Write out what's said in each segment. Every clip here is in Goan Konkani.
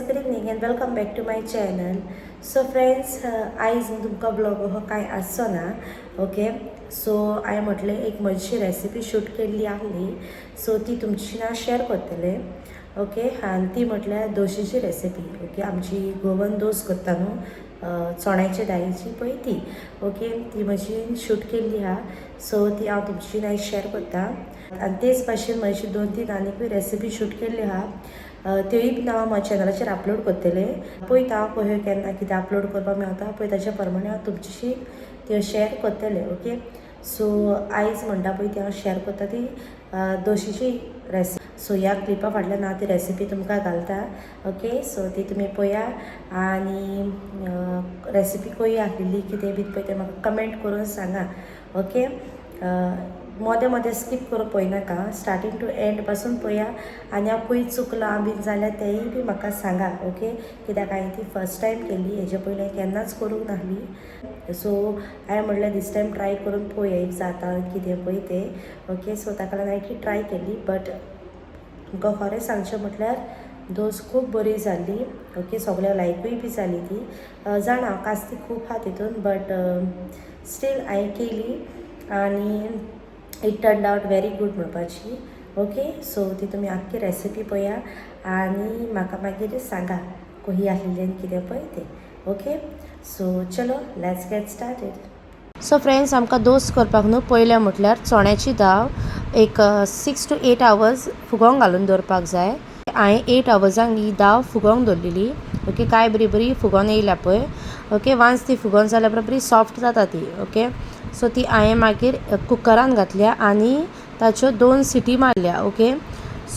Good evening and welcome back to my channel. So friends, आयज तुमकां ब्लॉग हो कांय आसचो ना. ओके, सो हांवें म्हटलें एक म्हजी रेसिपी शूट केल्ली आहली, सो ती तुमची हांव शेअर करतलें. ओके, आनी ती म्हटल्यार दोशीची रेसिपी. ओके, आमची गोवन दोस करता न्हू, चण्याच्या दाळीची पळय ती. ओके, ती म्हजी शूट केल्ली आहा, सो ती हांव तुमची आयज शेअर करता. आनी तेच भाशेन म्हजी 2-3 आनीकूय रेसिपी शूट केल्ली आहा, त्योय बीन हांव म्हज्या चॅनलाचेर अपलोड करतलें. पळयता हांव कह्यो केन्ना कितें अपलोड करपाक मेळटा पळय, ताच्या प्रमाणे हांव तुमच्याशी त्यो शेअर करतलें. ओके, सो आयज म्हणटा पळय ती हांव शेअर करता ती दोशीची रेसिपी. सो ह्या क्लिपा फाटल्यान हांव ती रेसिपी तुमकां घालता. ओके, सो ती तुमी पळया आनी रेसिपी खंय आहलेली कितें बी पळय तें म्हाका कमेंट करून सांगा. ओके, मोदें मोदें स्कीप करून पळयनाका, स्टार्टींग टू एंड पासून पळया. आनी हांव खंय चुकलां बीन जाल्यार तेंय बी म्हाका सांगा. ओके, कित्याक हांवें ती फर्स्ट टायम केली, हेजे पयलीं हांवें केन्नाच करूंक नासली. सो हांवें म्हणलें दीस टायम ट्राय करून पळोवया if जाता कितें पळय तें. ओके, सो ताका लागून हांवें ती ट्राय केली. बट तुमकां खरें सांगचें म्हटल्यार दोस खूब बरी जाल्ली. ओके, सगळ्यांक लायकूय बी जाली ती. जाणा कास्ती खूब आहा तितून, बट स्टील हांवें केली आनी it turned out very good म्हणपाची. ओके, सो ती तुमी आख्खी रेसिपी पळया आनी म्हाका मागीर सांगा कही आहलेली आनी कितें पळय तें. ओके, सो चलो let's get started. So friends, आमकां दोस करपाक न्हू पयलें म्हटल्यार चण्याची दाळ एक 6 to 8 hours फुगोंक घालून दवरपाक जाय. हांवें 8 आवर्सांक ही दाळ फुगोंक दवरलेली. ओके, काय बरी बरी फुगोन येयल्या पळय. ओके, वांस ती फुगोन जाल्या उपरांत बरी सॉफ्ट जाता ती. ओके, सो ती हांवें मागीर कुकरान घातल्या आनी ताच्यो 2 सिटी मारल्या. ओके,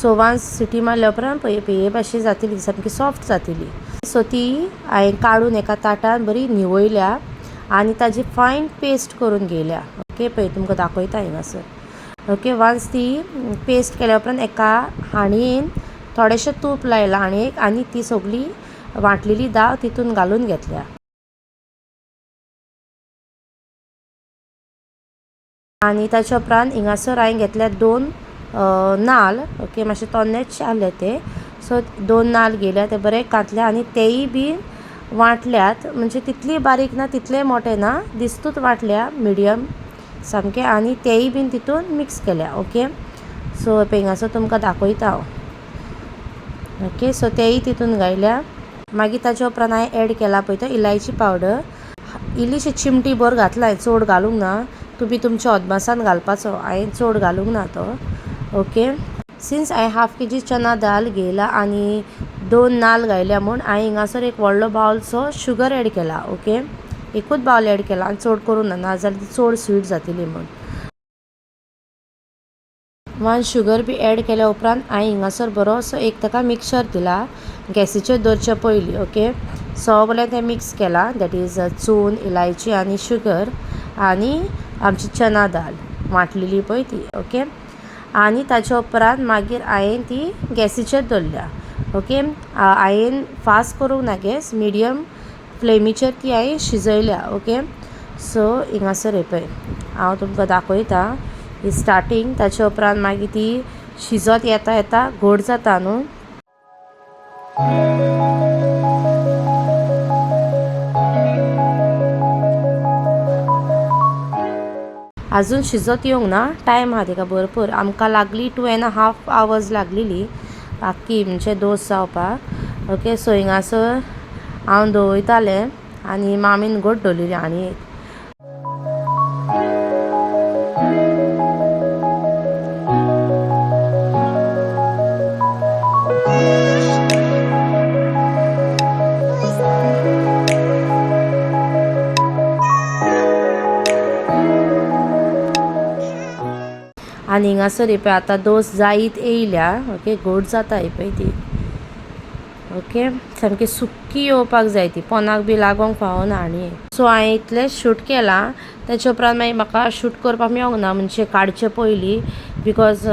सो वांस सिटी मारल्या उपरांत पळय हे भाशेन जातली, सामकी सॉफ्ट जातली. सो ती हांवें काडून एका ताटान बरी न्हिवयल्या आनी ताजी फायन पेस्ट करून घेयल्या. ओके, पळय तुमकां दाखयता हिंगासर. ओके, वांस ती पेस्ट केल्या उपरांत एका हांडयेन थोडेशें तूप लायलां हांडयेक आनी ती सगळी वांटलेली दाळ तितून घालून घेतल्या. आनी ताच्या उपरांत हिंगासर हांवें घेतल्या 2 नाल. ओके, मातशे तन्नेच आहले ते. सो 2 नाल घेयल्या, ते बरे कांतले आनी तेय बी वांटल्यात, म्हणजे तितली बारीक ना तितले मोठे ना, दिस्तूच वांटल्या मिडियम सामके, आनी तेय बीन तितून मिक्स केल्या. ओके, सो पळय हिंगासर तुमकां दाखयता हांव. ओके, सो तेय तितून घायल्या. मागीर ताच्या उपरांत हांवें एड केला पळय तो इलायची पावडर, इल्लीशी चिमटी भर घातला, चड घालूंक ना, तुमी तुमच्या अदमासान घालपाचो, हांवें चड घालूंक ना तो. ओके, सिन्स हांवें 1/2 kg चना दाल घेयला आनी 2 नाल घायल्या म्हूण हांवें हिंगासर एक व्हडलो बावलसो शुगर एड केला. ओके, एकूच बावल एड केला आनी चड करूंक ना, नाजाल्यार ती चड स्वीट जातली म्हूण. वन शुगर बी एड केल्या उपरांत हांवें हिंगासर बरोसो एक ताका मिक्सचर दिला गॅसीचेर दवरचे पयलीं. ओके, सगळें तें मिक्स केलां, that is चून, इलायची आनी शुगर आनी आमची चना दाल वांटलेली पळय ती. ओके, आनी ताच्या उपरांत मागीर हांवें ती गॅसीचेर दवरल्या. ओके, हांवें फास्ट करूंक ना गॅस, मिडियम फ्लेमीचेर ती हांवें शिजयल्या. ओके, सो हिंगासर हे पळय हांव तुमकां दाखयता ही स्टार्टींग. ताच्या उपरांत मागीर ती शिजत येता येता घोट जाता न्हू. आजून शिजत येवंक ना, टायम आहा तेका भरपूर. आमकां लागली 2.5 आवर्स लागलेली आख्खी म्हणजे दोस जावपाक. ओके, सो हिंगासर हांव दवयतालें आनी मामीन घट दवरलेली आनी एक. आनी हिंगासर ही पळय आतां दोस जायत येयल्या. ओके, घोट जाता ही पळय ती. ओके, सामकी सुक्की येवपाक जाय ती, पोनाक बी लागोंक फावना. आनी सो हांवें इतलें शूट केलां. ताच्या उपरांत मागीर म्हाका शूट करपाक मेळोंक ना, म्हणजे काडचें पयलीं, because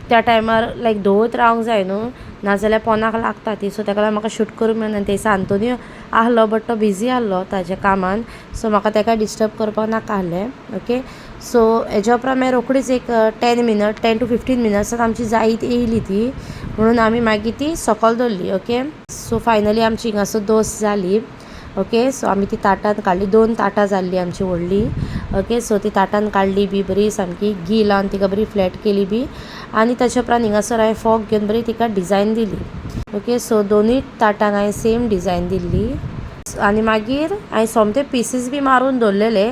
त्या टायमार लायक धुवत रावंक जाय न्हू, नाजाल्यार पोनाक लागता ती. सो ताका लागून म्हाका शूट करूंक मेळना. ते दिसा आंतोनी आहलो, बट तो बिजी आहलो ताज्या कामान, सो म्हाका ताका डिस्टर्ब करपाक नाका आहलें. ओके, सो हेज्या उपरांत मागीर रोखडीच एक 10 to 15 मिनट्सान आमची जायत येयली ती, म्हणून आमी मागीर ती सकल दवरली. Okay, so सो फायनली आमची हिंगासर दोस जाली. ओके, सो आमी ती ताटान काडली. दोन ताटां जाल्ली आमची व्हडली. ओके, सो ती ताटान काडली बी बरी सामकी घी लावन तिका बरी फ्लॅट केली बी आनी ताच्या उपरांत हिंगासर हांवें फोक घेवन बरी तिका डिजायन दिली. ओके, सो दोनूय ताटांक हांवें सेम डिजायन दिल्ली आनी मागीर हांवें सोमते पिसीस बी मारून दवरलेले,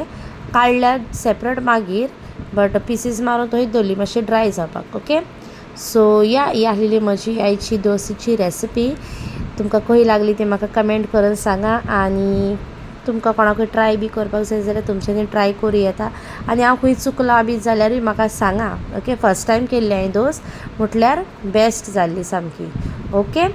काडल्यार सेपरेट मागीर, बट पिसीस मारून थंयच दवरली मातशें ड्राय जावपाक. ओके, सो या, ही आसलेली म्हजी आयची दोसीची रेसिपी. तुमकां खंय लागली ती म्हाका कमेंट करून सांगा आनी तुमकां कोणाकूय ट्राय बी करपाक जाय जाल्यार तुमच्यांनी ट्राय करूं येता आनी हांव खंय चुकलां बी जाल्यारूय म्हाका सांगा. ओके, फस्ट टायम केल्ली हांवें दोस, म्हटल्यार बेस्ट जाल्ली सामकी. ओके.